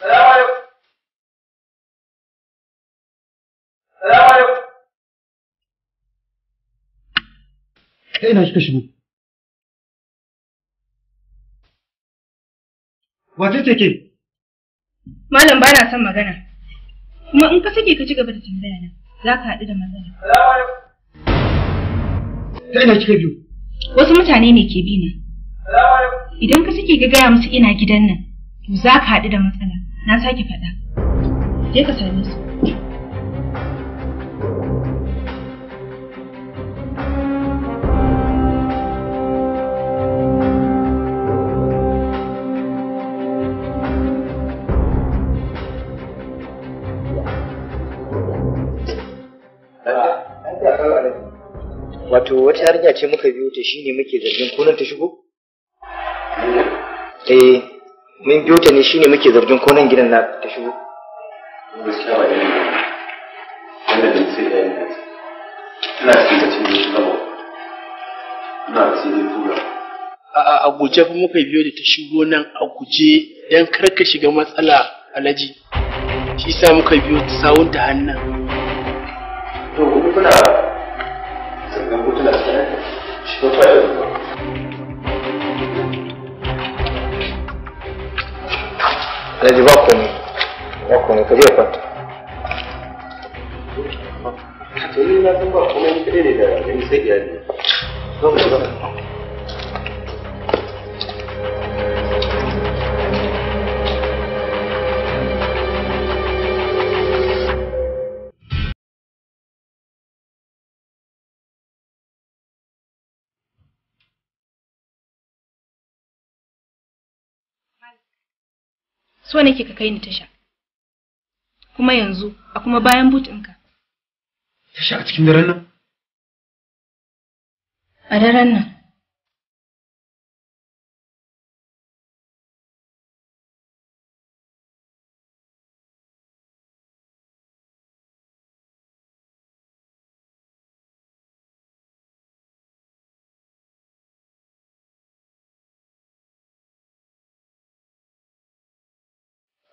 Salamu alaikum. Salamu alaikum. Ta ina kika shigo? Wace ce ke? Malam ba na son magana. Kuma in ka sake ka ci gaba da tambaya na, za ka haɗu da matsala. Ta ina kika biyo? Wasu mutane ne ke bi na. Idan ka sake ka gaya musu ina gidan nan, to za ka haɗu da matsala. Na sake faɗa. Je ka same su. Wato wata yarinya ce muka biyo ta shine muke zargin ko nan ta shigo? Eh, mun biyo ta ne shine muke zargin ko nan gidan na ta shigo. Gaskiya ba irin ba. Wanda da sai da yana tana cikin bacci ne labo. Ina da sai dai tura. A guje fa muka biyo da ta shigo nan a guje dan kar ka shiga matsala Alhaji. Shi sa muka biyo ta sawun ta hannun. To kuma kuna zargin ko tana cikin shi ko ta yi ba. Alhaji ba komai. Ba komai ka je ka kwanta. To ni na san ba komai ni kaɗai ne da gani sai iyali. Zo mu shiga. So nake ka kai ni tasha. Kuma yanzu, a kuma bayan boot ɗinka. Tasha a cikin daren nan? A daren nan.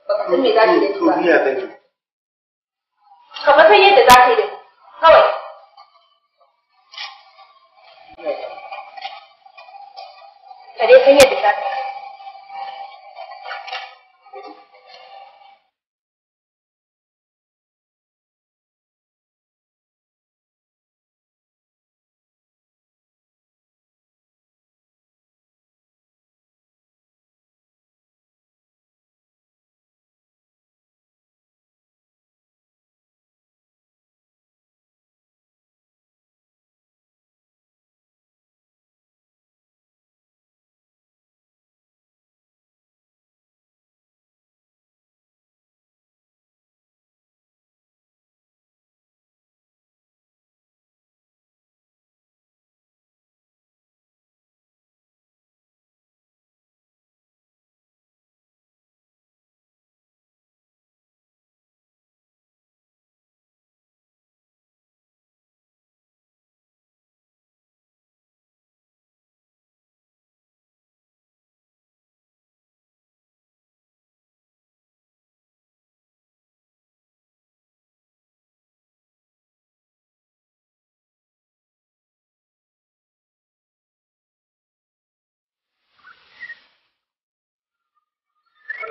Baka san me za ka yi da ni ba. Duniya ta ne. Ka fa san yadda za ka yi da ni. Kawai. Ka dai san yadda za ka yi.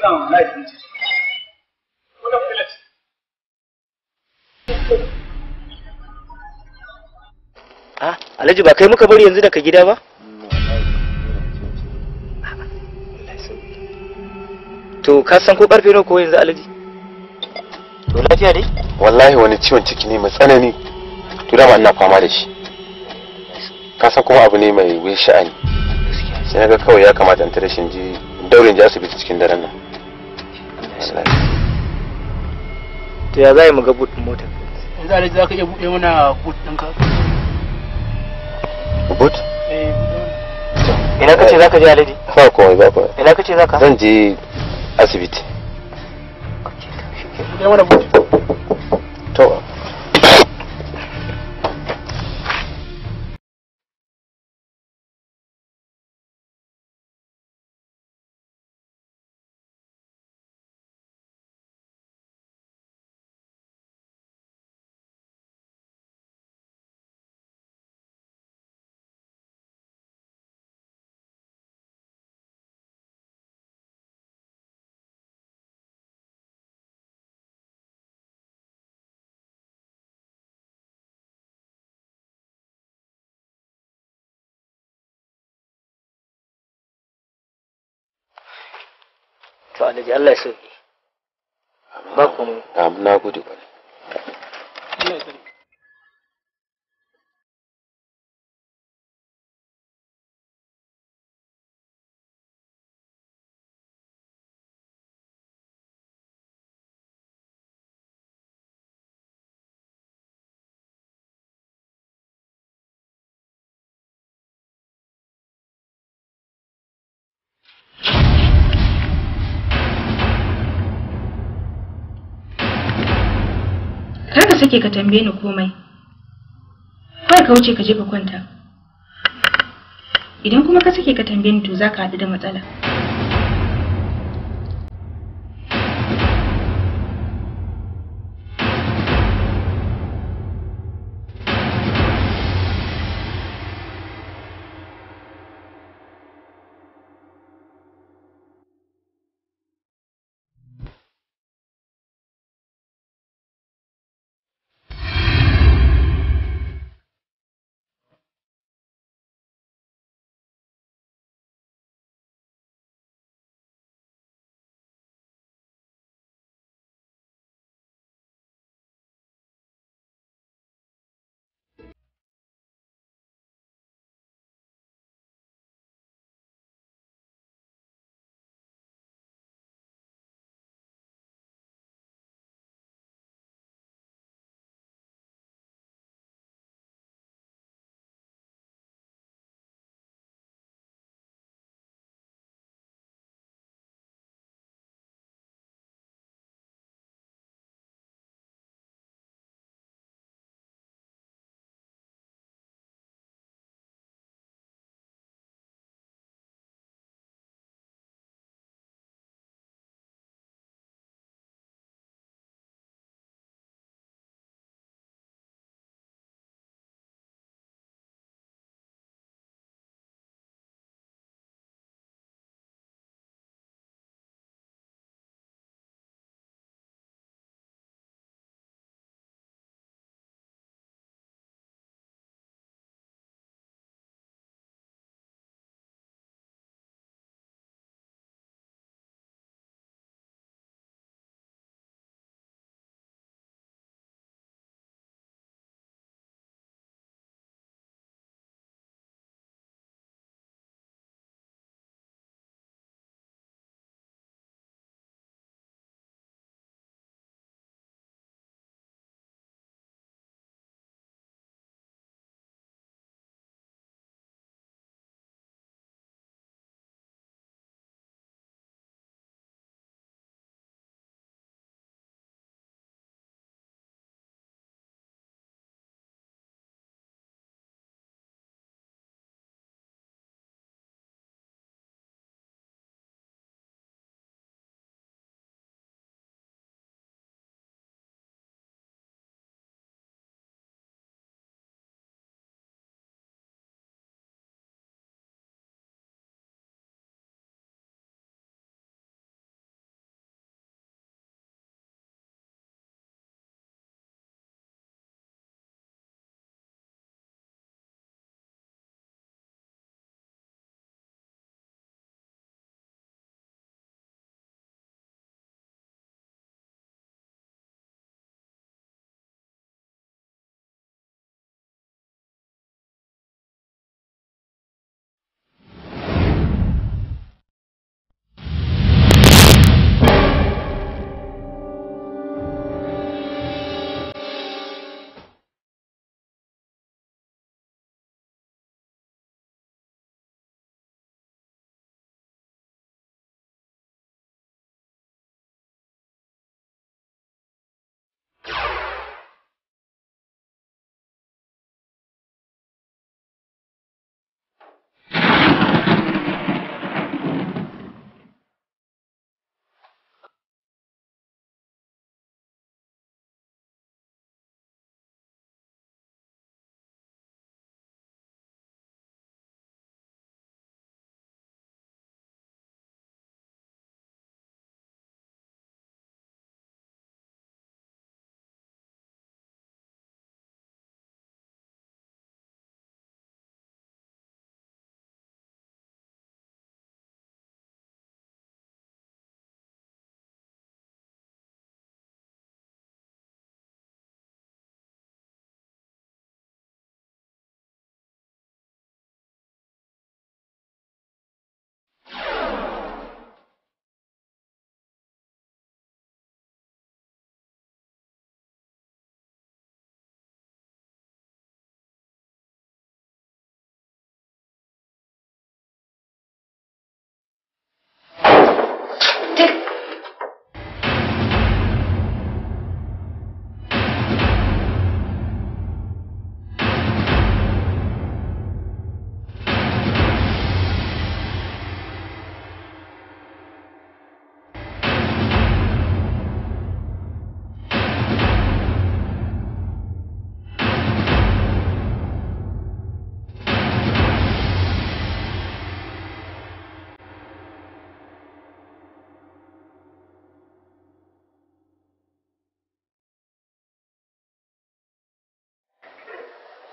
Wannan light ɗin ce. Wannan fitila ce. Ah, Alhaji ba kai muka bari yanzu daga gida ba? To ka san ko karfe nawa ko yanzu Alhaji? To lafiya dai? Wallahi wani ciwon ciki ne mai tsanani. To dama ina fama da shi. Ka san kuma abu ne mai wuyan sha'ani. Sai na ga kawai ya kamata in tare shi in je in daure in je asibiti cikin daren nan. To ya za mu ga boot ɗin motar? Yanzu Alhaji za ka iya buɗe mana boot ɗinka? Boot? Eh, buɗe mana. Ina kace zaka je Alhaji? Ba komai ba komai. Ina kace zaka? Zan je asibiti. Buɗe mana boot. To. To Alhaji Allah ya sauke. Ba komai. Amin, na gode kwarai. Allah ya tsare. Kar ka sake ka tambaye ni komai. Kawai ka wuce ka je ka kwanta. Idan kuma ka sake ka tambaye ni to za ka haɗu da matsala.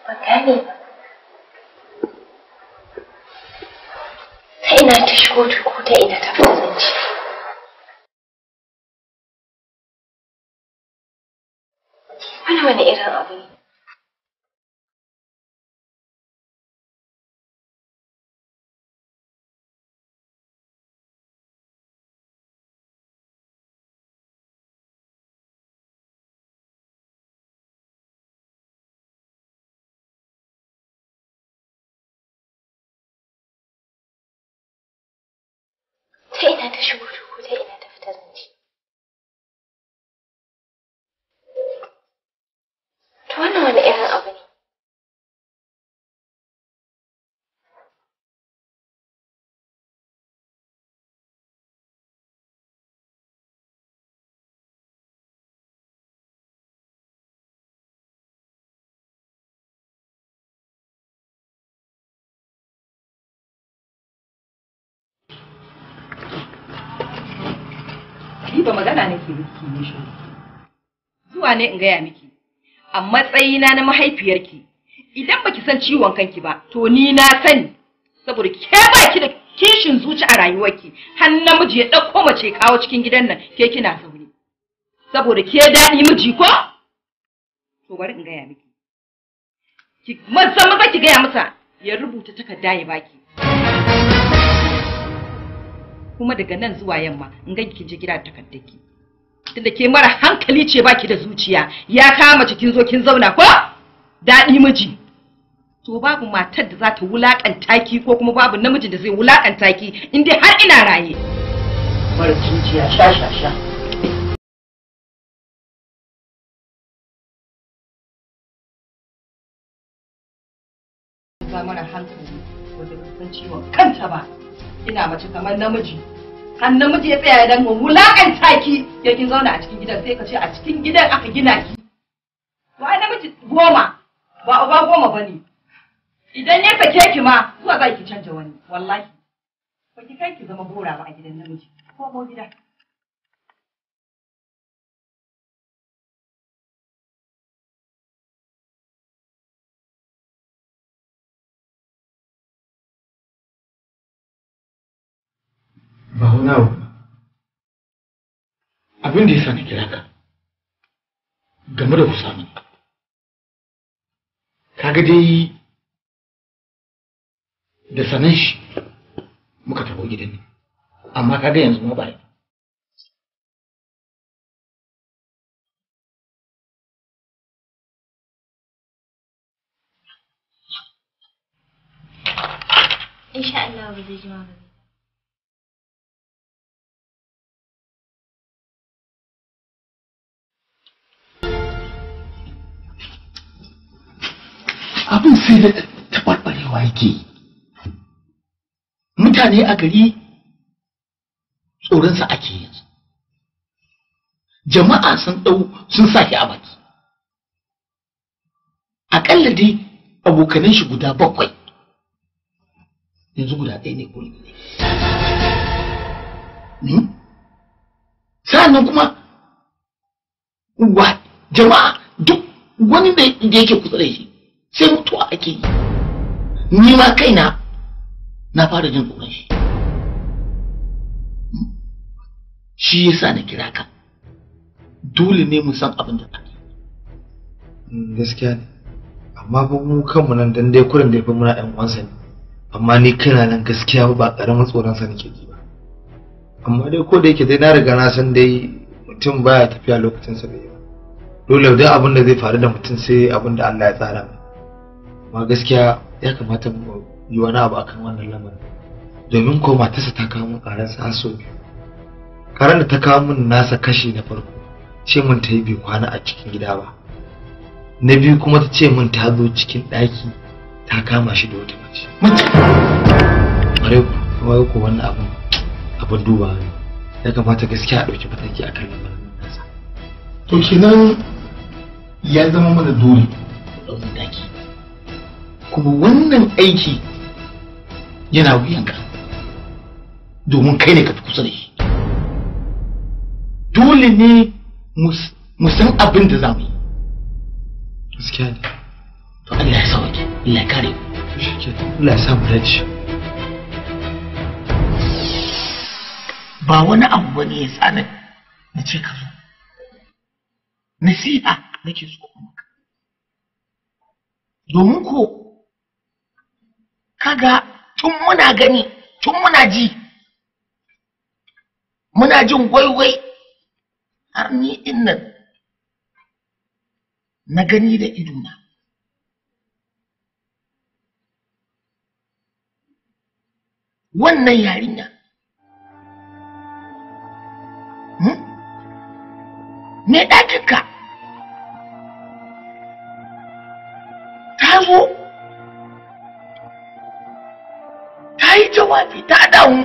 Ban gane ba. Ta ina ta shigo ko ta ina ta fita zance. Wani wani irin abu ne? Ta ina ta shigo ko ta ina ta fita zance. To wannan wani irin abu ne? Ni ba magana nake miki ne shi. Zuwa ne in gaya miki. A matsayina na mahaifiyarki, idan baki san ciwon kanki ba, to ni na sani. Saboda ke baki da kishin zuci a rayuwarki, har namiji ya ɗauko mace kawo cikin gidan nan, ke kina zaune. Saboda ke daɗi miji ko? To bari in gaya miki. Ki maza maza ki gaya masa ya rubuta takarda ya baki. Kuma daga nan zuwa yamma in ga kin je gida da takardaki. Tunda ke mara hankali ce baki da zuciya, ya kama kin zo kin zauna ko? Daɗi miji. To babu matar da za ta wulakanta ki ko kuma babu namijin da zai wulakanta ki in dai har ina raye. Mara zuciya sha sha sha. Ba mara hankali wanda ba san ciwon kanta ba. Ina mace kamar namiji. Har namiji ya tsaya dan wulakanta ki, ya kin zauna a cikin gidan sai ka ce a cikin gidan aka gina ki. To ai namiji goma ba uba goma bane. Idan ya sake ki ma zuwa za ki canja wani wallahi. Ba ki kai ki zama gora ba a gidan namiji ko ko gida. Ba wani abu ba. Abin da ya sa na kira ka game da Usman. Kaga dai da sanan shi muka tafi gidan nan, amma kaga yanzu ma ba. Insha Allah ba zai jima ba. Abin sai da taɓarɓarewa yake yi. Mutane a gari tsoronsa ake yanzu. Jama'a sun ɗau sun sa shi a baki. Aƙalla dai abokanan shi guda 7 yanzu guda 1 ne kullum. Sa'annan kuma wa jama'a duk wani da yake kusa da shi sai mutuwa ake yi. Ni ma kaina na fara jin tsoron shi. Shi yasa na kira ka. Dole ne mu san abin da ake. Gaskiya ne. Amma fa mu kanmu nan dan dai kurin da yafi muna ɗan uwansa ne. Amma ni kaina nan gaskiya ba ƙaramin tsoron sa nake ji ba. Amma dai ko da yake dai na riga na san dai mutum baya tafiya lokacin sa bai yi ba. Dole dai abin da zai faru da mutum sai abin da Allah ya tsara mai. Amma gaskiya ya kamata mu yi wani abu akan wannan lamarin. Domin ko matarsa ta kawo min ƙaransa har sau 2. Ƙaran da ta kawo min nasa kashi na farko ce min ta yi bai kwana a cikin gida ba. Na biyu kuma ta ce min ta zo cikin ɗaki ta kama shi da wata mace. Mace! Ƙwarai ku, kuma ko wannan abun abun dubawa ne. Ya kamata gaskiya a ɗauki mataki akan lamarin nasa. To kenan ya zama mana dole mu ɗau mataki. Kuma wannan aiki yana wuyanka domin kai ne ka fi kusa da shi. Dole ne mu san abin da za mu yi. Gaskiya ne. To Allah ya sauke, Allah ya kare mu. Allah ya sa mu dace. Ba wani abu bane ya sa na ce ka zo. Nasiha nake so maka. Domin ko kaga tun muna gani, tun muna ji, muna jin gwaiwai har ni din nan na gani da idona. Wannan yarinya me ɗakinka ta zo ta yi jawabi ta damu,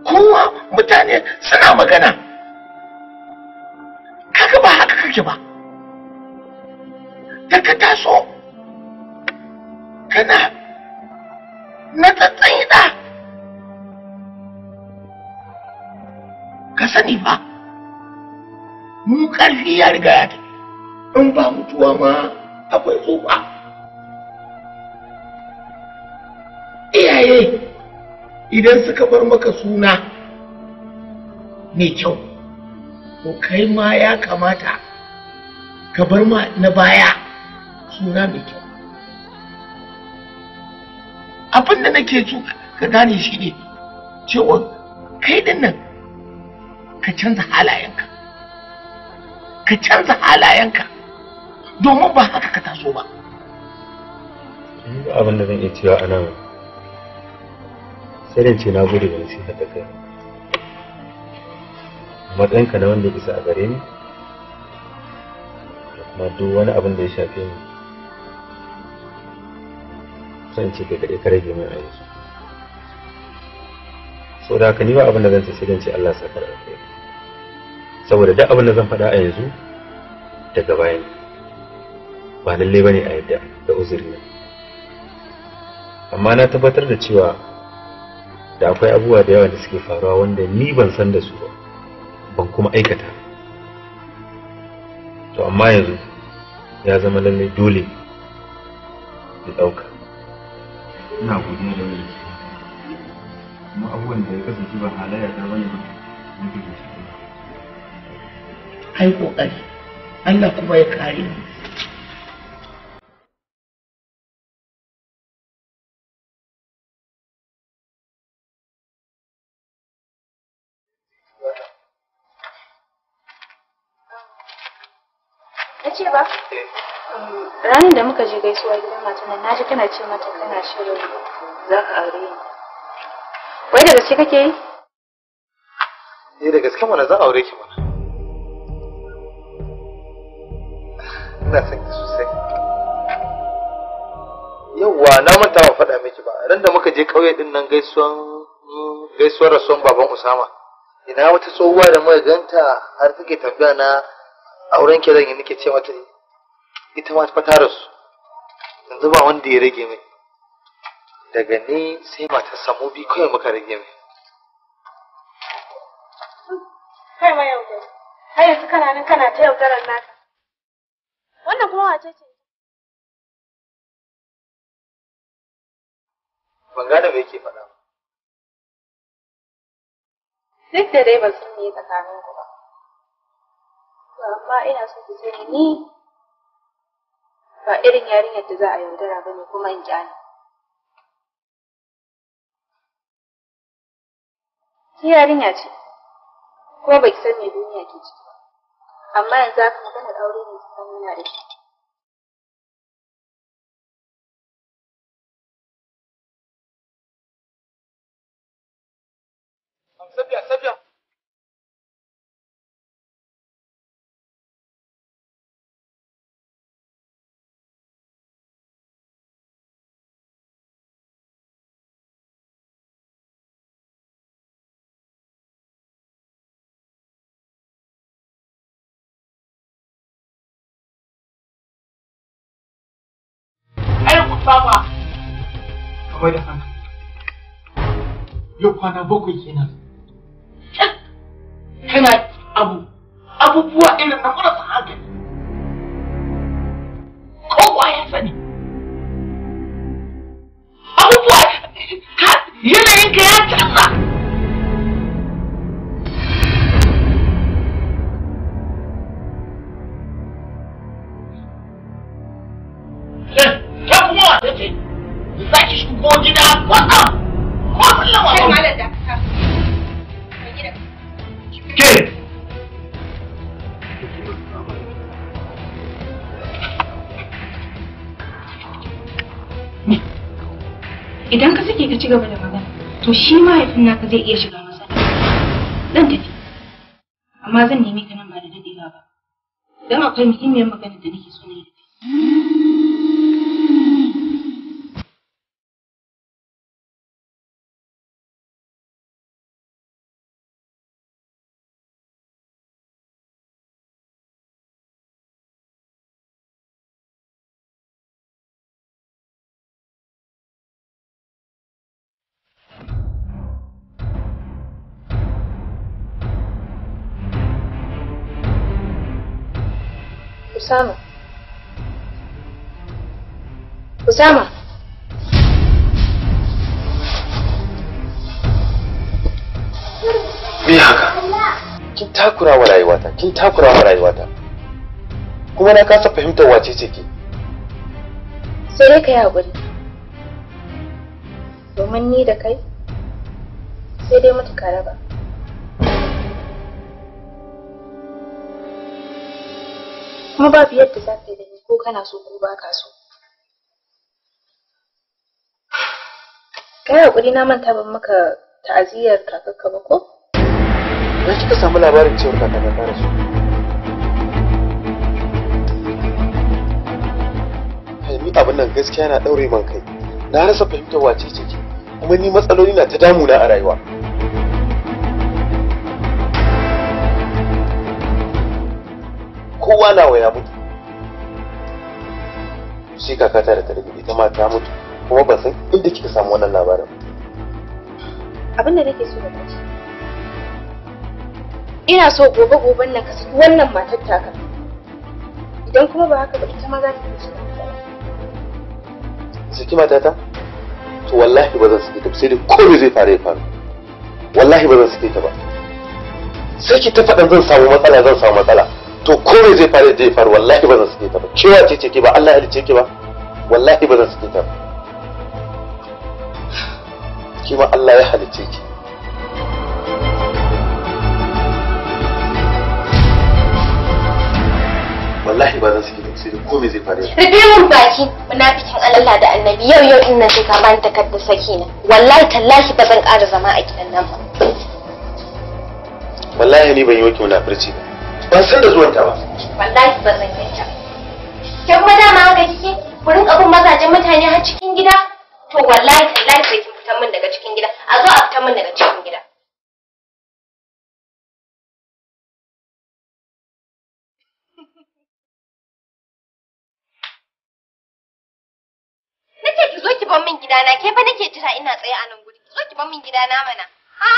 kowa mutane suna magana. Kaga ba haka kake ba, da ka taso kana na tsatsan ɗa, ka sani ba mu ƙarfi ya riga ya tafi, in ba mutuwa ma akwai tsufa. Iyaye idan suka bar maka suna mai kyau, to kai ma ya kamata ka bar ma na baya suna mai kyau. Abin da nake so ka gane shi ne cewa kai din nan ka canza halayenka, ka canza halayenka, domin ba haka ka taso ba. Abin da zan iya cewa a nan sai dan ce na gode da nasihar da kai. Matsayinka na wanda ya isa a gare ni da kuma duk wani abin da ya shafe ni, sai in ce kai kaɗai ka rage min a yanzu. Saboda haka ni ba abin da zan ce sai dan ce Allah ya saka da alkhairi. Saboda duk abin da zan faɗa a yanzu daga baya ne, ba lallai bane a yadda da uzuri na. Amma na tabbatar da cewa da akwai abubuwa da yawa da suke faruwa wanda ni ban san da su ba, ban kuma aikata. To amma yanzu ya zama lallai dole in ɗauka. Ina godiya da wannan kuma abubuwan da ya kasance ba halayya ta bane ba, nake da shi. Ai kokari, Allah kuma ya kare mu. Na ce ba? Ranar da muka je gaisuwa gidan matan nan, naji kana ce mata kana shirin za ka aure ni. Wai da gaske kake yi? Eh, da gaske mana, zan aure ki mana. Ina son ki sosai. Yawwa, na manta ba faɗa miki ba. Ran da muka je ƙauye din nan gaisuwar rasuwan baban Usama. Ina wata tsohuwa da muka ganta har take tambaya na auren ki zan yi, nake ce mata ita ma ta rasu. Yanzu ba wanda ya rage mai. Daga ni sai matar samu bi kawai muka rage mai. Kai ma yaudari. Har yanzu kana nan kana ta yaudarar naka. Wannan kuma wace ce? Ban gane me yake faɗa ba. Duk da dai ban san me tsakanin ku ba. To amma ina so ku sani ni ba irin yarinyar da za a yaudara ba ne kuma in kyale. Ki yarinya ce, kuma baki san me duniya ke ciki ba. Amma yanzu haka maganar aure ne tsakanina da shi. Safiya, Safiya. Usama kamar da hankali. Yau kwana 7 kenan. Kana abubuwa irin na marasa hankali. Kowa ya Idan ka sake ka ci gaba da magana, to shi mahaifin naka zai iya shiga matsala. Zan tafi. Amma zan nemi ka nan ba da dadewa ba. Don akwai muhimmiyar magana da nake so na yi da kai. Usama. Usama. Me haka? Kin takura wa rayuwata, kin takura wa rayuwata. Kuma na kasa fahimtar wace ce ke. Sai dai ka yi haƙuri. Domin ni da kai, sai dai mutu ka raba. Kuma babu yadda za ka yi da ni ko kana so ko ba ka so. Ka yi haƙuri na manta ban maka ta'aziyyar kakakka ba ko? Na kika samu labarin cewar kakana ta rasu. Kai ni abin nan gaskiya na ɗaure man kai. Na rasa fahimtar wace ce ke. Kuma ni matsaloli na ta damuna a rayuwa. Kowa nawa ya mutu. Sai kakata da ta rage ita ma ta mutu. Kuma ban san inda kika samu wannan labarin. Abin da nake so da kace. Ina so gobe goben nan ka saki wannan matar taka. Idan kuma ba haka ba ita ma za ta iya shiga matsala. Saki matata? To wallahi ba zan saki ta ba sai dai komai zai faru ya faru. Wallahi ba zan saki ta ba. Sai ki ta faɗan zan samu matsala zan samu matsala. To komai zai faru zai faru wallahi ba zan saki ta ba. Cewa ce ce ke ba Allah ya halicce ki ba. Wallahi ba zan saki ta ba. Ki ma Allah ya halicce ki. Wallahi ba zan saki ta ba sai dai komai zai faru. Rufe mun baki munafikin Allah da Annabi yau yau din nan sai ka bani takardar saki na. Wallahi tallahi ba zan ƙara zama a gidan nan ba. Wallahi ni ban yi waki munafurci ba. Ban san da zuwan ta ba. Wallahi ba zan yadda. Ke kuma dama haka kike? Ku rinka bin mazajen mutane har cikin gida? To wallahi tallahi sai kin fitan min daga cikin gida. A zo a fitan min daga cikin gida. Nace ki zo ki bar min gidana, ke fa nake jira ina tsaye a nan guri. Ki zo ki bar min gidana mana. Ha?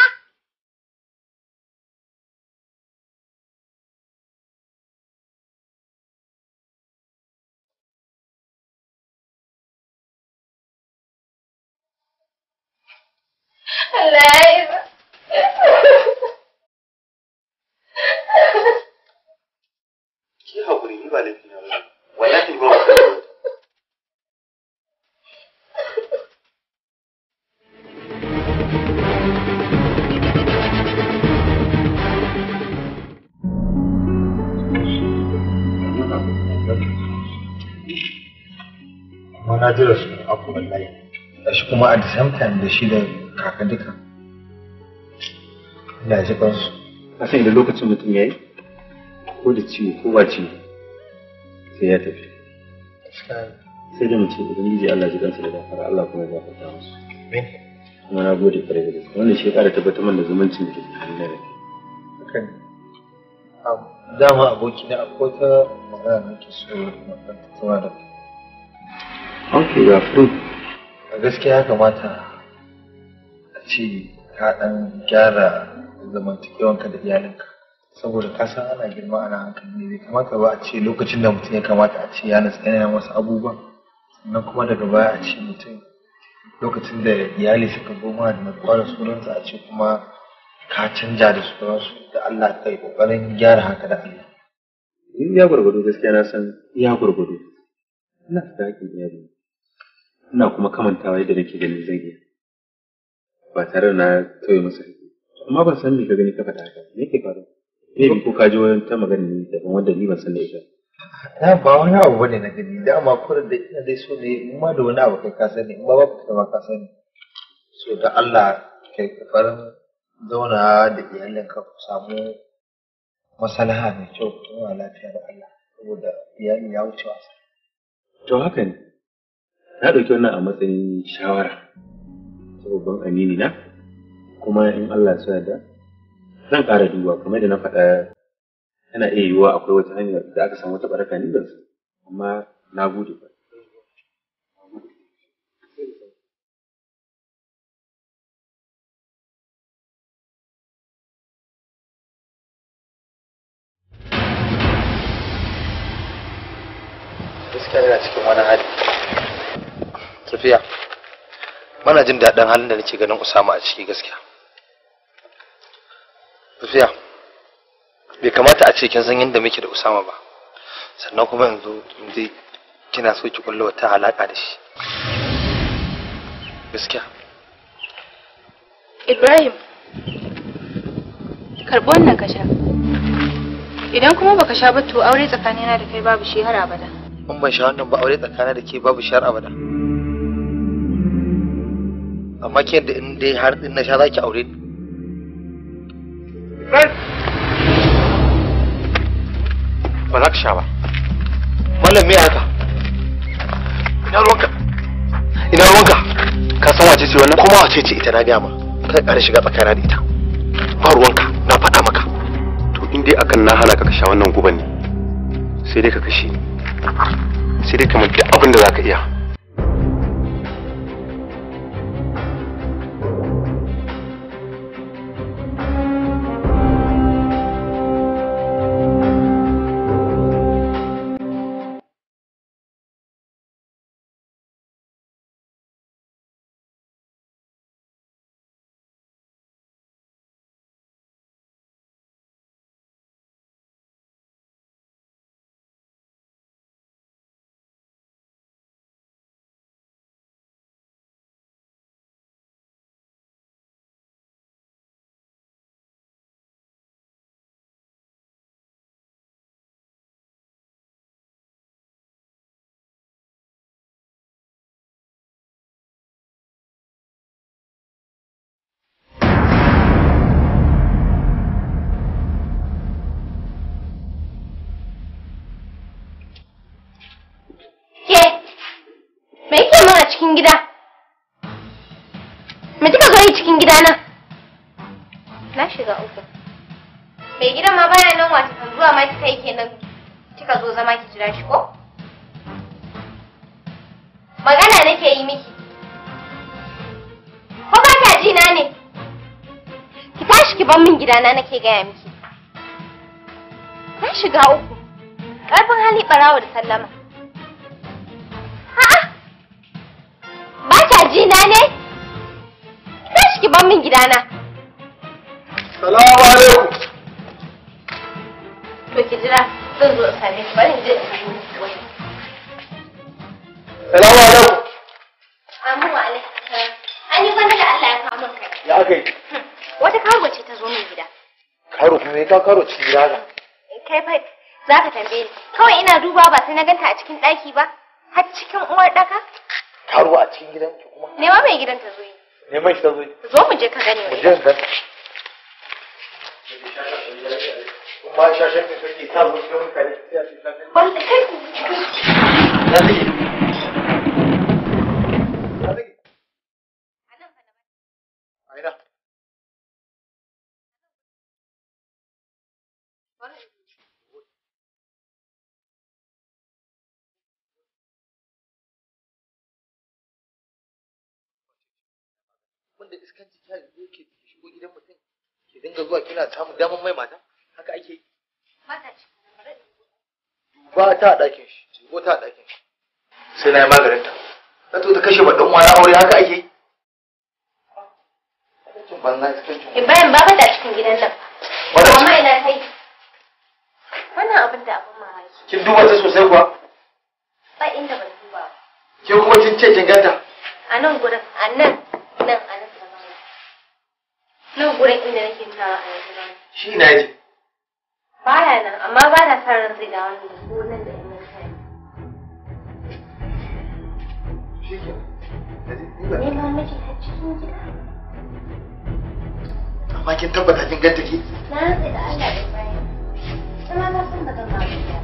Allah ya isa. Ki haƙuri ni ba laifi na ba. Wallahi ba mu san da zuwan ta. Amma na jira su abu wallahi. Gashi kuma at the same time da shi da kaka duka. Allah ya ji kansu. Ka san idan lokacin mutum ya yi ko da ciwo ko ba ciwo sai ya tafi. Sai da mutum Ubangiji Allah ji kansa da gafara Allah kuma ya gafarta musu. Amin. Kuma na gode kwarai da gaske. Wannan shi ya ƙara tabbatar mana da zumuncin da ke tsakanin da kai. Haka ne. Dama abokina akwai wata magana da nake so na ɗan tattauna da kai. Okay, you are free. A gaskiya ya kamata a ce ka ɗan gyara zamantakewanka da iyalinka. Saboda ka san ana girma ana hankali ne bai kamata ba a ce lokacin da mutum ya kamata a ce ya natsu yana wasu abubuwan sannan kuma daga baya a ce mutum lokacin da iyali suka zo ma da natsuwa da sauransu a ce kuma ka canja da sauransu da Allah ka yi ƙoƙarin gyara haka da Allah. Ni ya gwargwado gaskiya na san ya gwargwado. Ina fita hakkin iyali. Ina kuma kamantawa yadda nake ganin zan iya. Ba tare da na tauye masa haƙƙi. Amma ban san me ka gani ka faɗa haka. Me yake faruwa? Maybe ko ka ji wani ta magana ne daban wanda ni ban san da ita. Na ba wani abu bane na gani dama kurin da ina dai so ne in ma da wani abu kai ka sani in ba babu kai ma ka sani. So da Allah kai kokarin zauna da iyalinka ku samu maslaha mai kyau ku zauna lafiya da Allah saboda iyali ya wuce wasa. To haka ne. Na ɗauki wannan a matsayin shawara ta babban amini na kuma in Allah ya yarda zan ƙara duba kamar da na faɗa yana iya yiwuwa akwai wata hanya da aka samu wata baraka ni ban san amma na gode fa. Gaskiya yana cikin wani hali. Safiya, bana jin daɗin halin da nake ganin Usama a ciki gaskiya. Safiya, bai kamata a ce kin san yadda muke da Usama ba. Sannan kuma yanzu dai kina so ki kulla wata alaka da shi. Gaskiya. Ibrahim, karɓi wannan ka sha. Idan kuma baka sha ba to aure tsakanina da kai babu shi har abada. In ban sha wannan ba aure tsakanina da ke babu shi har abada. Amma ke da in dai har in na sha za ki aure ni. Ba za ka sha ba. Mallam me haka? Ina ruwanka? Ina ruwanka? Ka san wace ce wannan? Kuma wace ce ita na gaya ma. Kar ƙara shiga tsakana da ita. Ba ruwanka, na faɗa maka. To in dai akan na hana ka ka sha wannan guban ne. Sai dai ka kashe ni. Sai dai kamar duk abin da za ka iya. Me yake min a cikin gida? Me kika zo yi cikin gida na? Na shiga uku. Mai gidan ma baya nan wata kan zuwa ma kika yi kenan kika zo zama ki jira shi ko? Magana nake yi miki. Ko ba ta ji na ne? Ki tashi ki bar min gidana nake gaya miki. Na shiga uku. Karfin hali barawo da sallama. Ba ta ji na ne? Tashi ki bar min gidana. Salamu alaikum. To ki jira zan zo in same ki bari in je in same ki wai. Salamu alaikum. Amin wa alaikum salam. An yi gwanda da Allah ya kawo min kai. Ya aka yi? Wata karuwa ce ta zo min gida. Karo kuma ya karo cikin gida haka? Kai fa za ka tambaye ni. Kawai ina duba ba sai na ganta a cikin ɗaki ba. Har cikin uwar ɗaka. Karuwa a cikin gidan ki kuma? Nema mai gidan ta zo yi. Neman shi ta zo yi. Zo mu je ka gani. Mu je dan. Kuma shashen da kake ta zo cikin mutane sai a ce shashen. Wanda kai ku. Na take. Na take. A ina? Wanda iskanci ta zo ke shigo gidan mutum ki dinga zuwa kina samun damar mai mata haka ake yi. Duba ta a ɗakin shi, dubo ta a ɗakin shi. Sai na yi maganin ta. Na to ta kashe ba ɗan wani aure haka ake yi. Iskancin banza iskancin. Ibrahim ba ta cikin gidan nan. Amma ina kai. Wannan abin da abin mamaki. Kin duba ta sosai kuwa? Ba inda ban duba ba. Ke kuma kin ce kin ganta? A nan gurin, a nan, nan a nan ta zauna. Nan gurin inda nake nunawa a yanzu zauna. Shi ina yaje. Baya nan, amma ba na sa ran zai dawo nan da ko nan da yan mutane. Shi ke. Neman miji har cikin gida. Amma kin tabbata kin ganta ki? Na rantse da Allah Ibrahim. Sama na san ba zan ba ku ba.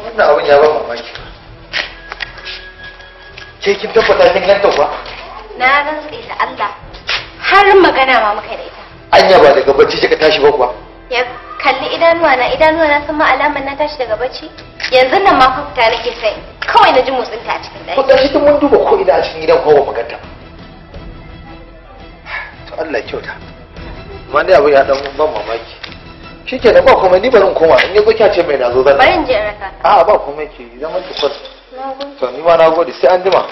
Wannan abin ya ban mamaki. Ke kin tabbata kin ganta kuwa? Na rantse da Allah. Har magana ma muka da ita. Anya ba daga bacci kika tashi ba kuwa? Ya kalli idanuwa na san ma alamar na tashi daga bacci. Yanzu nan ma fa fita nake sai kawai na ji motsin ta a cikin ɗaki. Ko tashi tun mun duba ko ina a cikin gidan ko ba mu ganta. To Allah ya kyauta. Amma dai abin ya dan ban mamaki. Shikenan ba komai, ni bari in koma, in yazo kya ce mai nazo zan. Bari in je in raka. A'a ba komai, ke zaman ki kwal. To ni ma nagode, sai an jima.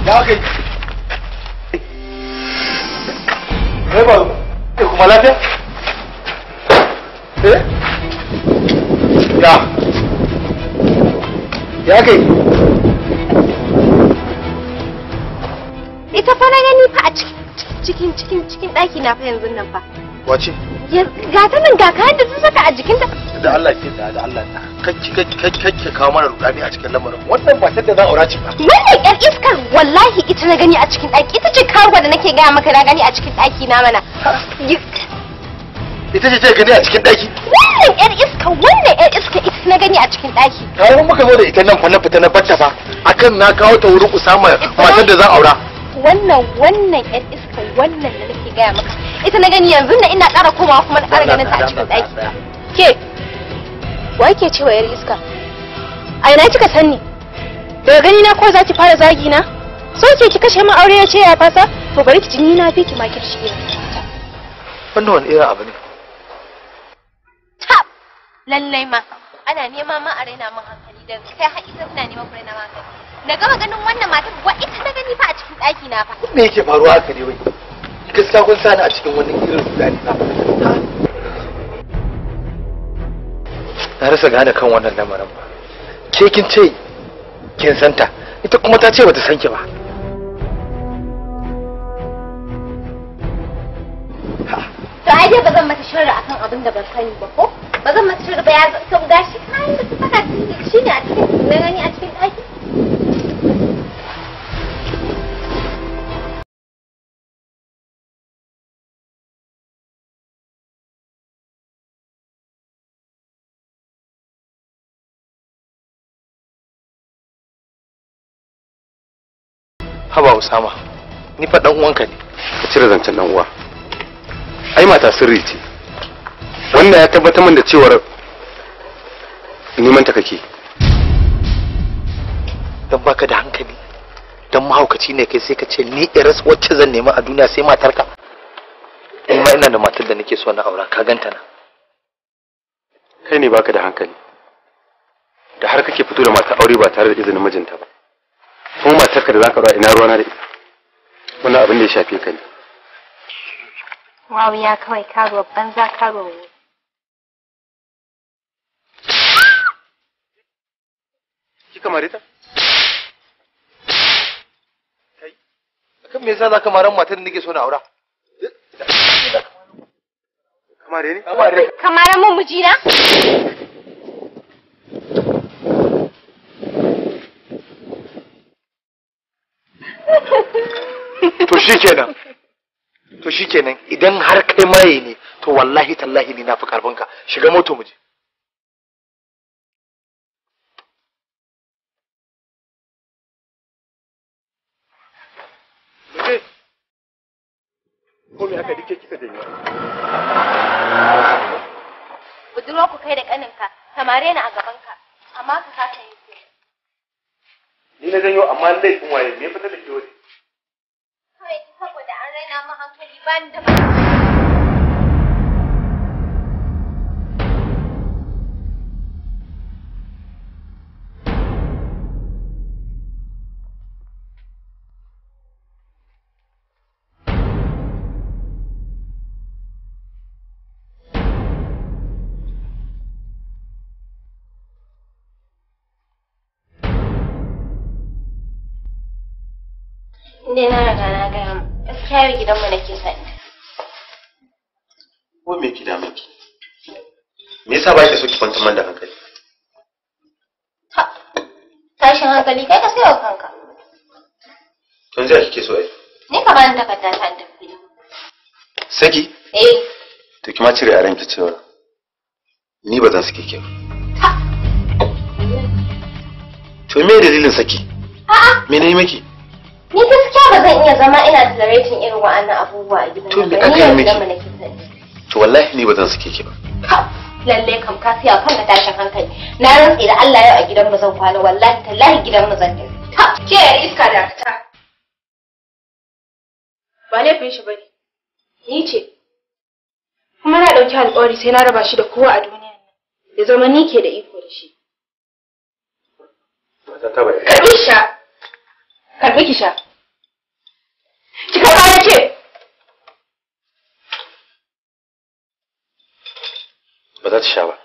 Ya kai. Kai ba kuma lafiya? Eh? Ya. Ya kai. Ita fa na gani fa a cikin cikin cikin ɗaki na fa yanzu nan fa. Wace? Ga ta nan, ga kayan da ta saka a jikinta. Da Allah ke da Allah ta. Kakki kakki kakki kawo mana rudani a cikin lamarin. Wannan matar da za a aura ce ba. Wannan yar iskar wallahi ita na gani a cikin ɗaki. Ita ce karuwa da nake gaya maka na gani a cikin ɗaki na mana. Ita ce gani a cikin ɗaki? Wannan yar iska, wannan yar iska ita na gani a cikin ɗaki. Tare muka zo da ita nan fa na fita na batta fa akan na kawo ta wurin Usama matar da za a aura. Wannan yar iska wannan da nake gaya maka. Ita na gani yanzu nan, ina ƙara komawa kuma na ƙara ganin ta a cikin ɗaki. Ke wa yake cewa yar iska? A ina kika sanni? Daga gani na ko za ki fara zagi na? So ke ki kashe min aure ya ce ya fasa? To bari ki ji ni na fi ki ma kirshi irin. Wannan wani irin abu ne? Ta lallai ma ana nema ma a raina min hankali da kai har ita ina neman ku raina ma hankali. Na gama ganin wannan matar wa ita na gani fa a cikin ɗaki na fa. Me yake faruwa haka ne wai? Gaskiya kun sani a cikin wani irin rudani fa. Na rasa gane kan wannan lamarin ba. Ke kin ce kin santa, ita kuma ta ce bata san ki ba. To ai dai ba zan mata sharri akan abin da ban sani ba ko? Ba zan mata sharri ba, ya to gashi kayan da ta saka shine a cikin na gani a cikin ɗaki. Haba Usama, ni fa dan uwanka ne. Ka cire zancen dan uwa. Ai mata sirri ce. Wannan ya tabbatar min da cewar neman ta kake. Dan baka da hankali. Dan mahaukaci ne kai sai ka ce ni iras wacce zan nema a duniya sai matarka. Ni ma ina da matar da nake so na aura, ka ganta na. Kai ne baka da hankali. Da har kake fito da mata aure ba tare da izinin mijinta ba. Kuma matarka da zaka aura ina ruwana da ita. Wannan abin da ya shafe ka ne. Wawu ya kawai karuwa banza karuwa. Kika mare ta? Kai, akan me yasa zaka maran matar da nake so na aura? Kamare ni? Kamare. Kamare mun mijina? To shikenan. To shikenan idan har kai maye ne to wallahi tallahi ni na fi karfin ka. Shiga moto mu je. Ko me haka dike kika janyo? Budurwa ku kai da kaninka, samare ni a gabanka, amma ka kasa yin komai. Ni na janyo amma laifin waye me fitar da ke waje? Kawai saboda an raina min hankali ba ni da Inda na riga na gaya mu. Gaskiya yau gidanmu nake son in tafi. Ko me ki damun ki? Me yasa ba ki so ki kwantar man da hankali? Tashin hankali kai ka sayo kanka. To yanzu ya kike so ai? Ni ka bani takarda ta in tafi gidanmu. Saki? Eh. To ki ma cire a ranki cewa ni ba zan sake ki ba. To me dalilin saki? A'a. Me ne miki? Ni gaskiya ba zan iya zama ina tolerating irin wa'annan abubuwa a gidan To nan me ba. aka Ni yi yau miki? gidanmu nake son in tafi. To wallahi ni ba zan sake ki ba. Lalle kam ka siya kanka tashin hankali. Na rantse da Allah yau a gidan mu zan kwana, wallahi tallahi gidan mu zan tafi. Ke yar iska dakata. Ba laifin shi bane. Ni ce. Kuma na ɗauki alƙawari sai na raba shi da kowa a duniyan nan. Ya zama ni ke da iko da shi. Mata ta bai. Karɓi ki sha. Karɓi ki sha. Ki karɓa na ce. Ba za ta sha ba.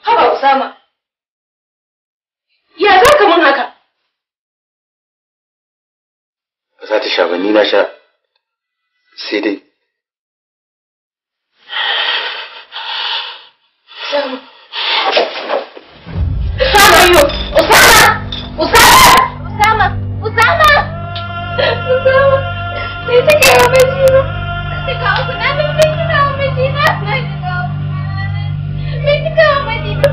Haba Usama. Ya za ka mun haka? Ba za ta sha ba ni na sha. Sai dai Usama. Usama yo. Usama! Usama! Usama! Usama! Usama! Me take wa mijina? Shiga uku na nan me kika wa mijina? Na shiga uku. Me kika wa mijina?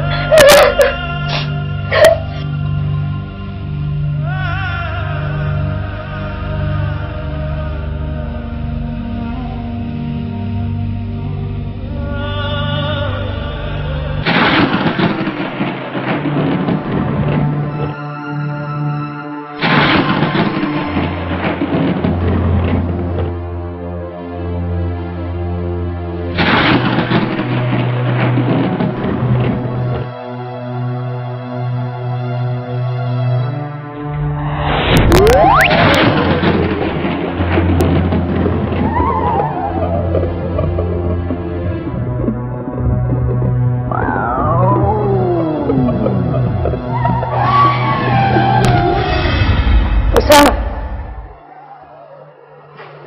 Usama.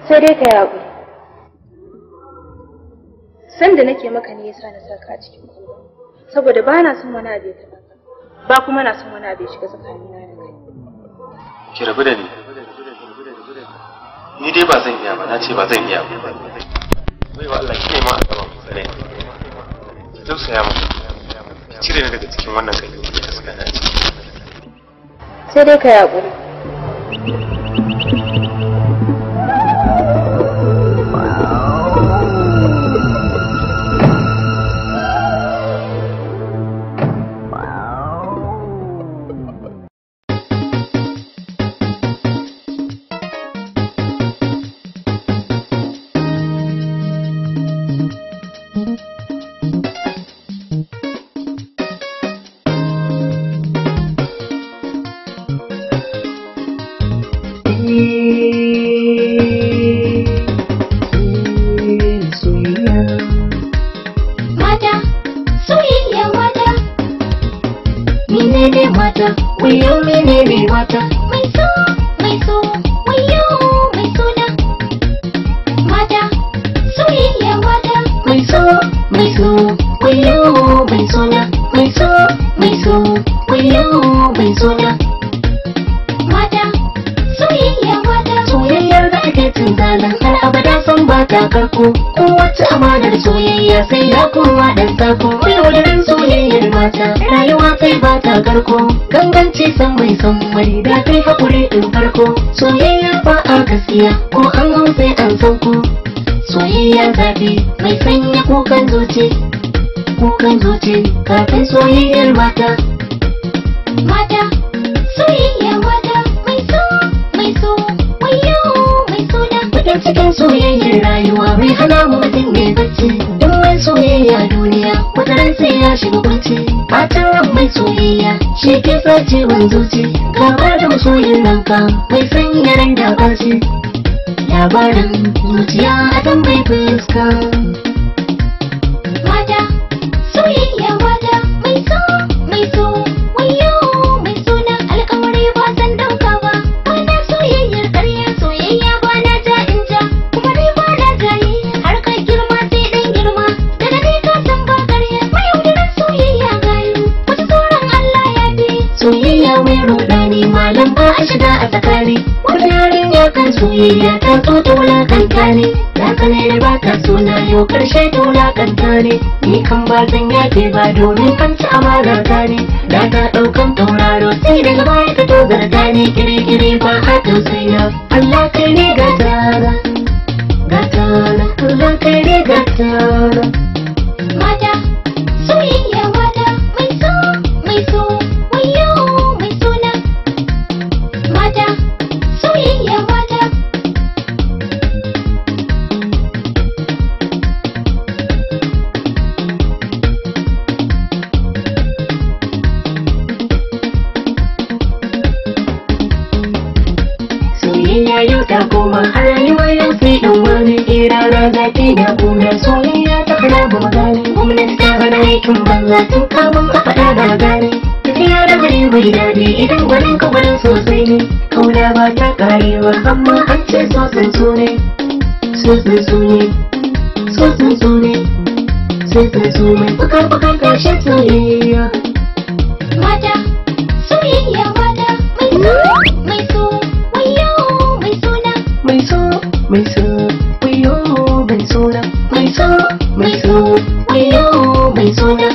Sai dai ka yi haƙuri. San da nake maka ne yasa na saka a cikin kwalba. Saboda ba na son wani abu ya taɓa ka. Ba kuma na son wani abu ya shiga tsakanina da kai. Ki rabu da ni. Ni dai ba zan iya ba, na ce ba zan iya ba. Baiwa Allah ki nema a gaban tsare. Ki tausaya mu. Ki cire ni daga cikin wannan kangi da kika saka ni a ciki. Sai dai ka yi haƙuri. Mata, soyayya mata. Menene mata, wayo menene mata. Mai so, mai so, wayo mai so na. Mata, soyayya mata. Mai so, mai so, wayo mai so na. Mai so, mai so, wayo mai so na. Mata, soyayya mata. Soyayyar da ake cin zalin har abada san ba ta karko. Kowace amanar soyayya sai ya kowa dan sako. Yaudarin soyayyar mata, rayuwa sai ba ta karko. Ganganci san mai san mai da kai hakuri in farko. Soyayya ba a gaskiya ko an hau sai an sauko. Soyayya zafi mai sanya kukan zuci. Kukan zuci kafin soyayyar mata. Mata, soyayya mata, mai so, mai so, wayo mai so na. Bakin cikin soyayyar rayuwa mai hana mu mutum ne bacci. Duk mai soyayya duniya, wata ran sai ya shiga kunci. Bacin ran mai soyayya, shi ke sa ciwon zuci. Gaba da masoyin ranka, mai sanya ran da ɓaci. Labarin zuciya a tambayi fuska. Mata, soyayya mata, mai so, Soyayya ta zo ta wulakanta ne, ta tsane da ba ta suna yau karshe ta wulakanta ne. Ni kan ba zan yafe ba domin an ci amana ta ne. Da ta ɗaukan tauraro sai daga baya ta tozarta ne, kiri-kiri ba a tausaya. Allah kai ne gatana, gatana, Allah kai ne gatana. Mata, soyayya mata, mai so, wayo mai sona. Mata, soyayya mata. Soyayya yau ta koma a rayuwa yau sai dan wani rana zafi da kuna soyayya ta hana ba gane gwamnati ta hana aikin banza tun kamun a faɗa ba gane tafiya da gari bai daɗi idan gwanin ka gwanin sosai ne kauna ba ta karewa amma an ce so sun so ne so sun so ne so sun so ne so sun so mai fuka fuka ƙarshen soyayya. Mata, soyayya mata, mai so, wayo mai sona. Mai so, mai so, wayo mai sona. Mai so, mai so, wayo mai sona.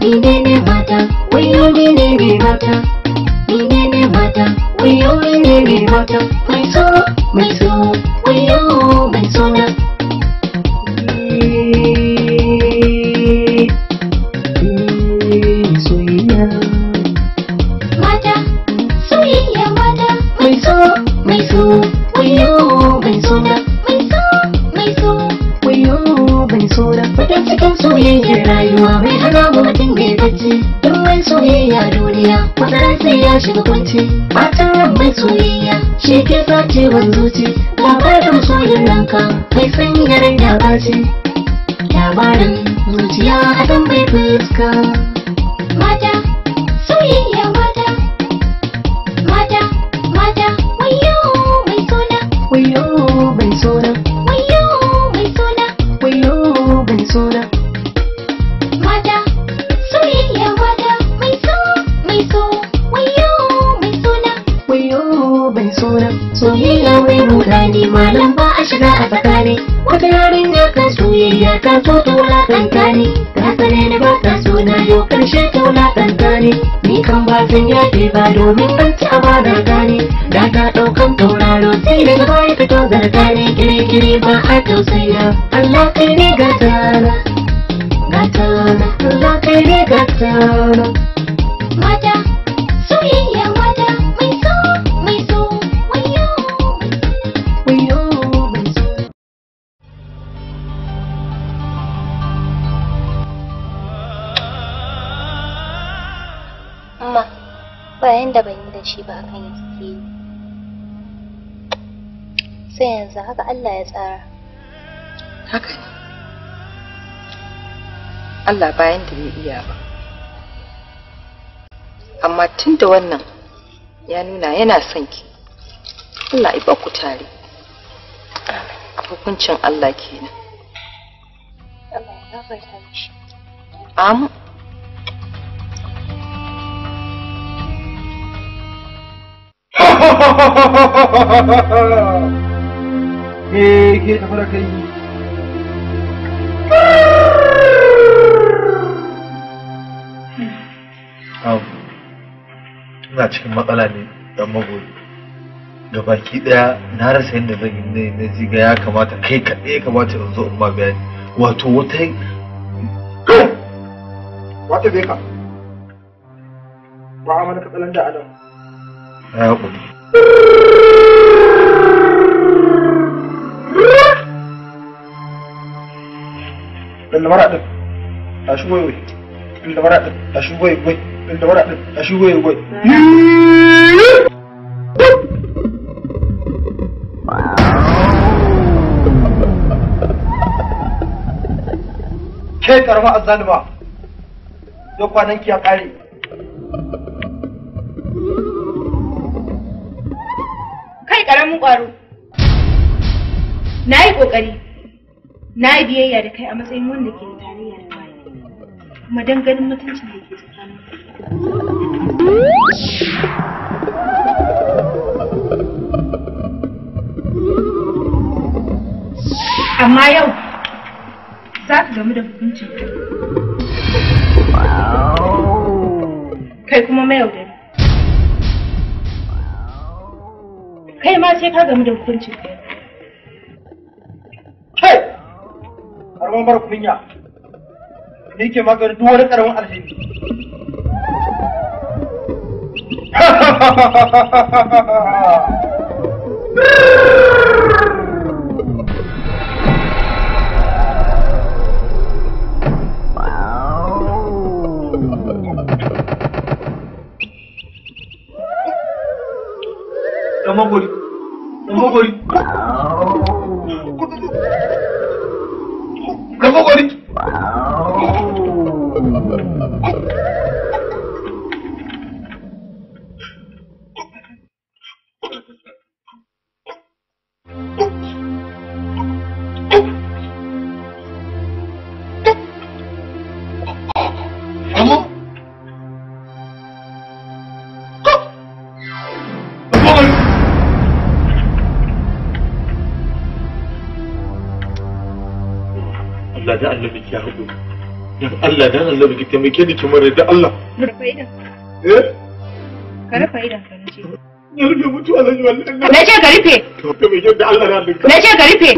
Ni ne ne mata, wayo ni ne ne mata. Ni ne ne mata, wayo ni ne ne mata. Mai so, wayo mai sona. Soyayya. Mata, soyayya mata, Mai so, wayo mai sona. Mai so, Wayo mai sona. Bakin cikin soyayyar rayuwa mai hana mu mutum mai bacci. Don mai soyayya duniya, wata ran sai ya shiga kunci. Matan ran mai soyayya, shi ke sacewan zuci. Labarin soyin ranka, mai sanya ran ya ɓaci. Labarin zuciya a kan mai fuska. Mata, soyayya mata. Mata, mata, wayo mai sona. Wayo mai sona. Wayo mai sona. Wayo mai sona. Mata, soyayya mata, mai so, wayo mai sona. Wayo mai sona. Soyayya mai rudani malam ba a shiga a tsakani. Wata yarinya kan soyayya ta so ta wulakanta ni. Ta tsane ni ba ta so na yau karshe ta wulakanta ni. Ni kan ba zan yafe ba domin an ci amana ta ne. Da ta ɗaukan tauraro sai daga baya ta tozarta ni. Kiri-kiri ba a tausaya. Allah kai ne gatana. Gatana. Allah kai ne gatana. Mata, soyayya mata, mai so, wayo Wayo mai sona. Amma bayan da ban yi da shi ba akan ya sake ni. Sai yanzu haka Allah ya tsara. Haka ne. Allah bayan da bai iya ba. Amma tun da wannan ya nuna yana son ki. Allah ya ku tare. Hukuncin Allah kenan. Allah ya gafarta mishi. Amin. Me ke tafi da kai? Ina cikin matsala ne dan magoyi. Gabaki daya na rasa yadda zan yi ne na ji ga ya kamata kai kaɗai ya kamata in zo in ma bayani. Wato wata Wata beka. Ba a mana katsalan da adam. Ya haƙuri. Lallabara ɗin. Tashi wai wai. Lallabara ɗin. Tashi wai wai. Lallabara ɗin. Tashi wai wai. Ke karama azzalima. Yau kwanan ki ya ƙare. Kai ƙaramin ƙwaro. Na yi ƙoƙari. Na yi biyayya da kai a matsayin wanda ke da tarayya da mahaifi. Kuma don ganin mutuncin da ke tsakanin. Amma yau za ka gamu da hukuncin kai kuma mayaudari. Kai ma sai ka gamu da hukuncin kai. Kai! Karamin mara kunya. Ni ke maganin duk wani karamin alheri. Ɗan magori, ɗan magori, ɗan magori. Allah da annabi ki haƙuri. Dan Allah dan annabi ki taimake ni ki mara da Allah. Rufe idan. Eh? Ka rufe idan ka nace. Na rufe mutuwa zan yi wallahi. Na ce ka rufe. To taimake da Allah da annabi. Na ce ka rufe.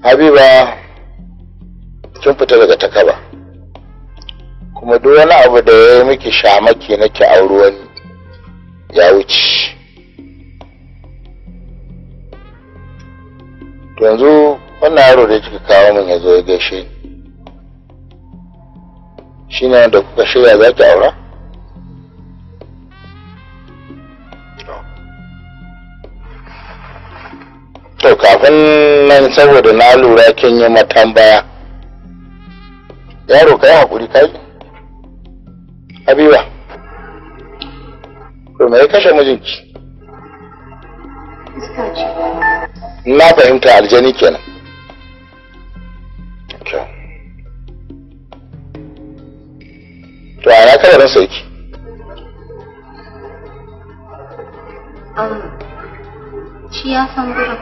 Habiba, kin fita daga takaba, kuma duk wani abu da ya yi miki shamaki nake auri wani ya wuce. To yanzu wannan yaro da kika kawo min ya zo ya gaishe ni, shi ne wanda kuka shirya za ki aura? To kafin nan saboda na lura kin yi matambaya. Yaro kai hakuri kai. Habiba. To me ya kashe mijinki? Iska ce. Na fahimta aljani kenan. To a ya kabarin sa yake? Shi ya san gurin.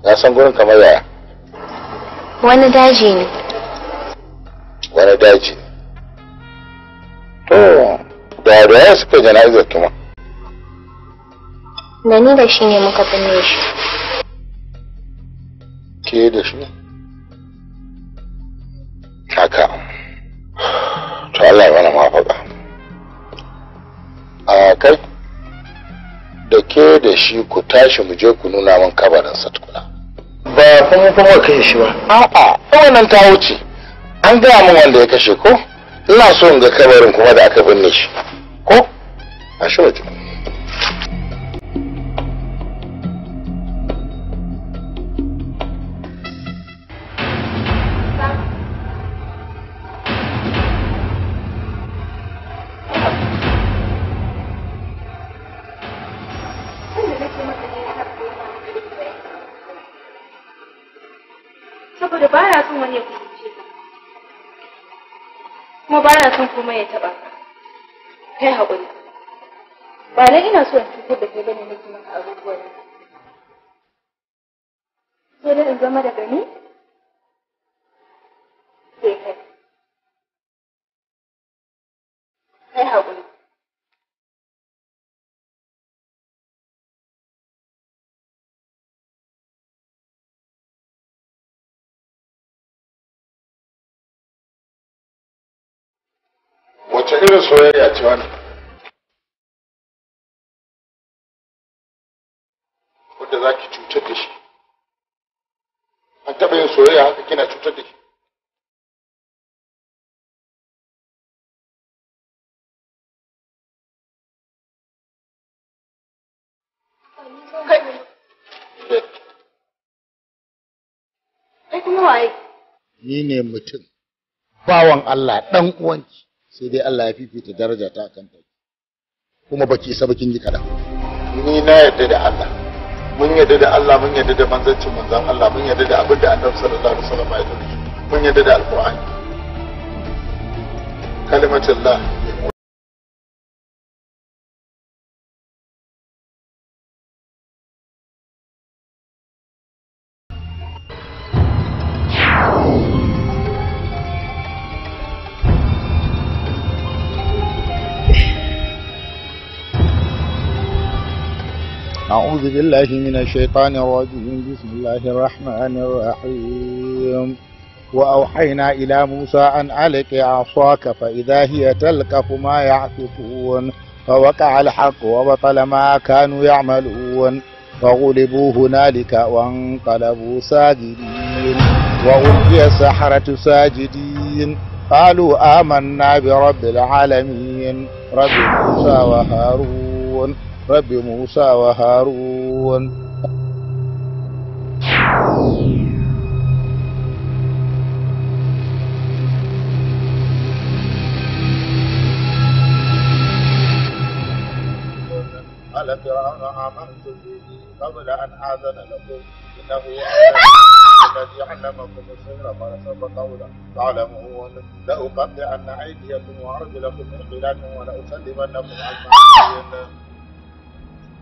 Ya san gurin kamar yaya? Wani daji ne. Wani daji. To, da ya suka jana'izar kuma. Da ni da shi ne muka binne shi. Ke da shi? Haka. To Allah ya mana mafaka. A kai, da ke da shi ku tashi mu je ku nuna min kabarinsa tukuna. Ba kuma kashe shi ba. A'a, wannan ta wuce. An gaya min wanda ya kashe ko? Ina so in ga kabarin kuma da aka binne shi. Ko? A shi waje. Saboda ba na son wani ya kusance ka, kuma ba na son kuma ya taɓa ka. Kai haƙuri, ba na ina so in cutar da kai bane nake maka abubuwan nan, sai dai in zama daga ni sai kai. Kai haƙuri. Wace irin soyayya ce wannan? Wadda za ki cutar da shi. An taɓa yin soyayya haka kina cutar da shi. Kai kuma waye? Ni ne mutum, bawan Allah, ɗan uwanki. Sai dai Allah ya fifita daraja ta akan ta. Kuma baki isa bakin ji kaɗan. Ni na yarda da Allah. Mun yarda da Allah, mun yarda da manzancin manzon Allah, mun yarda da abin da Annabi sallallahu alaihi wasallam ya tafi. Mun yarda da Alƙur'ani. Kalimatullah. أعوذ بالله من الشيطان الرجيم. بسم الله الرحمن الرحيم. وأوحينا إلى موسى أن ألق عصاك فإذا هي تلقف ما يعفكون، فوقع الحق وبطل ما كانوا يعملون، فغلبوا هنالك وانقلبوا ساجدين، وألقي السحرة ساجدين. قالوا آمنا برب العالمين، رب موسى وهارون، رب موسى وهارون. قال فرعون آمنتم به قبل أن آذن لكم، إنه الذي علمكم السحر فلسوف تعلمون، لأقطعن أيديكم وأرجلكم من خلاف ولأصلبنكم أجمعين.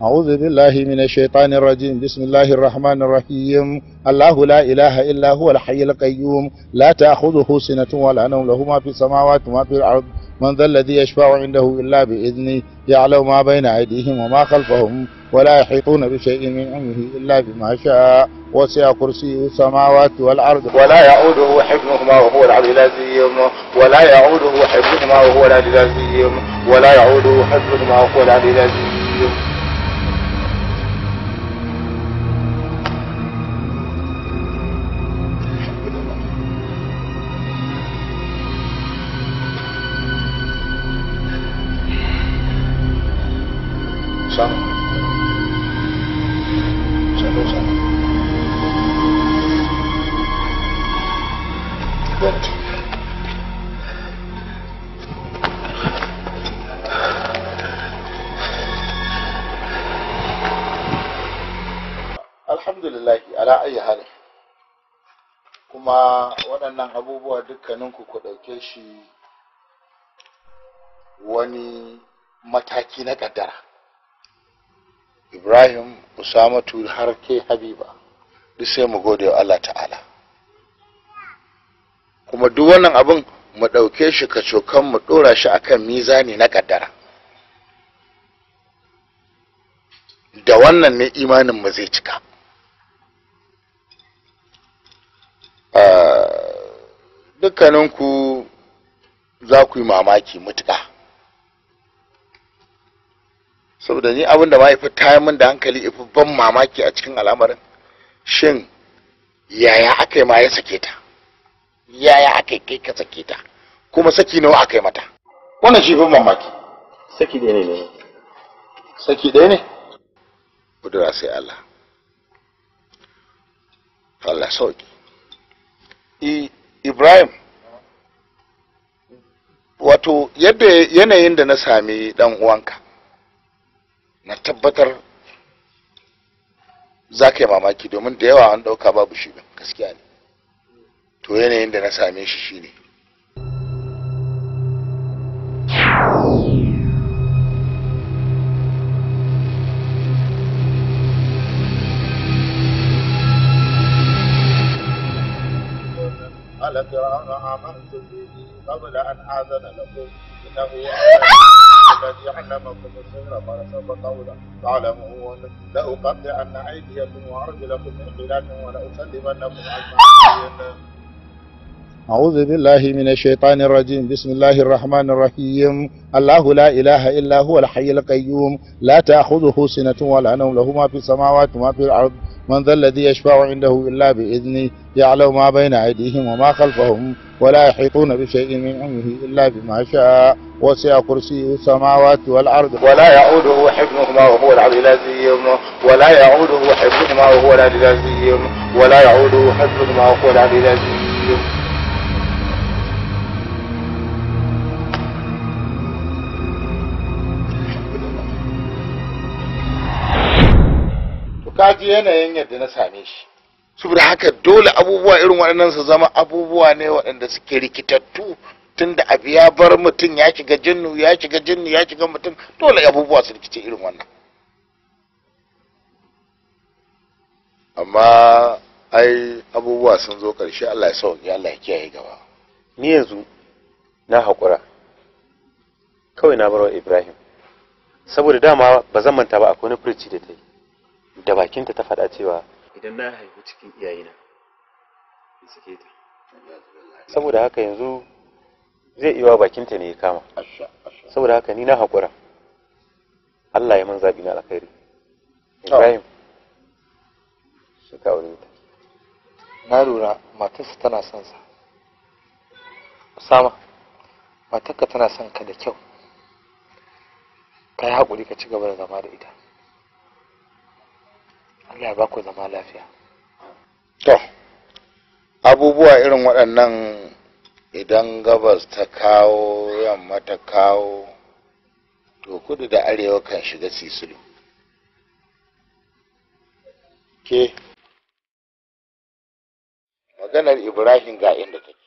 أعوذ بالله من الشيطان الرجيم. بسم الله الرحمن الرحيم. الله لا إله إلا هو الحي القيوم، لا تأخذه سنة ولا نوم، له ما في السماوات وما في الأرض، من ذا الذي يشفع عنده إلا بإذنه، يعلم ما بين أيديهم وما خلفهم، ولا يحيطون بشيء من علمه إلا بما شاء، وسع كرسيه السماوات والأرض، ولا يعوده حفظهما وهو العلي العظيم، ولا يعوده حفظهما وهو العلي العظيم، ولا يعوده حفظهما وهو العلي العظيم. Alhamdulillah ala ayi hali. Kuma waɗannan abubuwa dukkaninku ku ɗauke shi wani mataki na ƙaddara. Ibrahim, Usamatu har ke Habiba, duk sai mu gode wa Allah ta'ala. Kuma duk wannan abin mu ɗauke shi kacokan mu ɗora shi akan mizani na ƙaddara. Da wannan ne imanin mu zai cika. Dukkaninku za ku yi mamaki mutuƙa. Saboda ni abin da ma ya fi tayar min da hankali ya fi ban mamaki a cikin al'amarin, shin yaya aka yi ma ya sake ta? Yaya aka yi kai ka sake ta? Kuma saki nawa aka yi mata? Wannan shi fi mamaki. Saki ɗaya ne. Saki ɗaya ne? Kudura sai Allah. Allah sauki. Ibrahim, wato yadda yanayin da na sami dan uwanka, na tabbatar za ka yi mamaki domin da yawa an ɗauka babu shi ɗin gaskiya ne. To yanayin da na same shi shine. قال فرعون آمنتم به قبل أن آذن لكم، إنه الذي علمكم السحر فلسوف تعلمون، لأقطعن أيديكم وأرجلكم من خلاف ولأصلبنكم أجمعين. أعوذ بالله من الشيطان الرجيم. بسم الله الرحمن الرحيم. الله لا إله إلا هو الحي القيوم، لا تأخذه سنة ولا نوم، له ما في السماوات وما في الأرض، من ذا الذي يشفع عنده إلا بإذنه، يعلم ما بين أيديهم وما خلفهم، ولا يحيطون بشيء من علمه إلا بما شاء، وسع كرسيه السماوات والأرض، ولا يعوده حفظهما وهو العلي العظيم، ولا يعوده حفظهما وهو العلي العظيم، ولا يعوده حفظهما وهو العلي العظيم. Kaji yanayin yadda na same shi. Saboda haka dole abubuwa irin waɗannan su zama abubuwa ne waɗanda suke rikitattu, tunda abu ya bar mutum ya shiga jinnu, ya shiga jinnu, ya shiga mutum, dole abubuwa su rikice irin wannan. Amma ai abubuwa sun zo ƙarshe, Allah ya sauke, Allah ya kiyaye gaba. Ni yanzu na haƙura, kawai na barwa Ibrahim, saboda dama ba zan manta ba akwai wani furci da ta yi da bakinta ta faɗa cewa idan na haihu cikin iyayena in sake ta. Saboda haka yanzu zai iya bakinta ne ya kama. Saboda haka ni na haƙura, Allah ya man zaɓi na alkhairi. Ibrahim, suka aure ta. Na lura matarsa tana son sa. Usama, matarka tana son ka da kyau. Ka yi haƙuri ka ci gaba da zama da ita. Allah ya ba ku zama lafiya. To, abubuwa irin waɗannan idan gabas ta kawo yamma ta kawo, to kudu da arewa kan shiga sisulu. Ke, maganar Ibrahim ga inda take,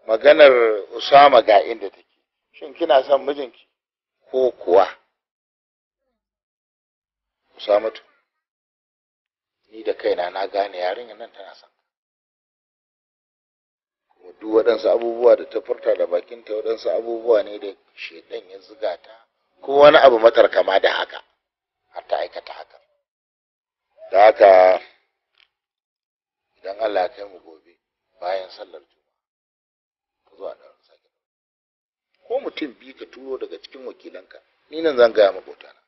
maganar Usama ga inda take. Shin kina son mijinki ko kuwa? Usamatu, ni da kaina na gane yarinyar nan tana son kuma duk waɗansu abubuwa da ta furta da bakinta, waɗansu abubuwa ne da shedan ya zuga ta ko wani abu matar kama da haka har ta aikata haka. Da haka idan Allah ya kai mu gobe bayan sallar juma'a, ka zo a ɗaura sake ko mutum biyu ka turo daga cikin wakilanka, ni nan zan gaya maƙotana.